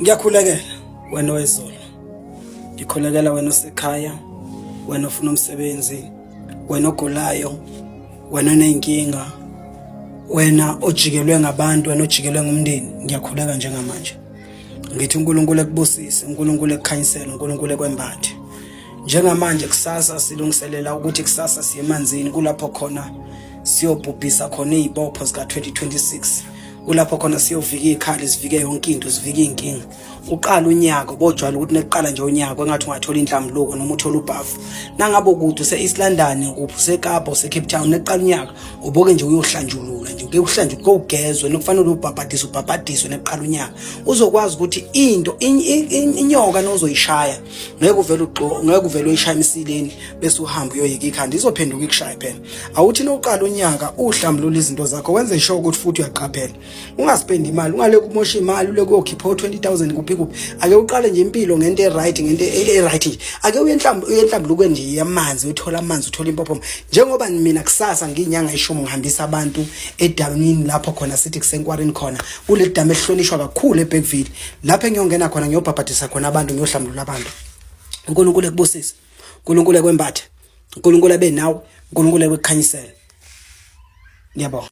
Ngiyakhulekela wena wezolo. Ngikhulekela wena osekhaya, wena ofuna umsebenzi, wena ogulayo, wena oneyinkinga, wena ojikelwe ngabantu, wena ojikelwe ngumndeni. Ngiyakhuleka njengamanje. Ngithi uNkulunkulu ekubusise, uNkulunkulu ekukhanyisele, uNkulunkulu ekwembathe. Njengamanje kusasa silungiselela ukuthi kusasa siye emanzini kulapho khona siyobhubhisa khona izibopho zika 2026. Kulapho khona siyovika izikhali, sivike yonke into, sivike izinkinga. Uqala unyaka bojwayele ukuthi nekuqala nje unyaka engathi ungathola inhlambuluko noma uthole ubhafu. Nangabe ukude use-East London, kuphi useKapa, use-Cape Town, nekuqala unyaka uboke nje uyohlanjulula nje, uke uhlanjulule, kugezwe, nokufanele ubhabhadiswe, ubhabhadiswe nekuqala unyaka. Uzokwazi ukuthi into inyoka nozoyishaya ngeke uvele ngeke uvele uyishaya emsileni bese uhamba uyoyika ikhanda, izophenduka ikushaye phela. Awuthi noqala unyaka uhlambulula izinto zakho, wenze sure ukuthi futhi uyaqaphela, ungaspendi imali, ungaleke umosha imali, uleke uyokhipha o-20000 kuphi kuphi. Ake uqale nje impilo ngento e-right, ngento e-right nje. Ake uye enhlambulukweni nje yamanzi, uyothola amanzi, uthole impophoma. Njengoba mina kusasa ngiyinyanga ishumu ngihambisa abantu edamini lapho khona sithi kusenkwarini khona, kuleli damu elihlonishwa kakhulu eBergville, lapho engiyongena khona ngiyobhabhadisa khona abantu, ngiyohlambulula abantu. uNkulunkulu ekubusise, uNkulunkulu ekwembathe, uNkulunkulu abe nawe, uNkulunkulu ekukhanyisele. Ngiyabonga.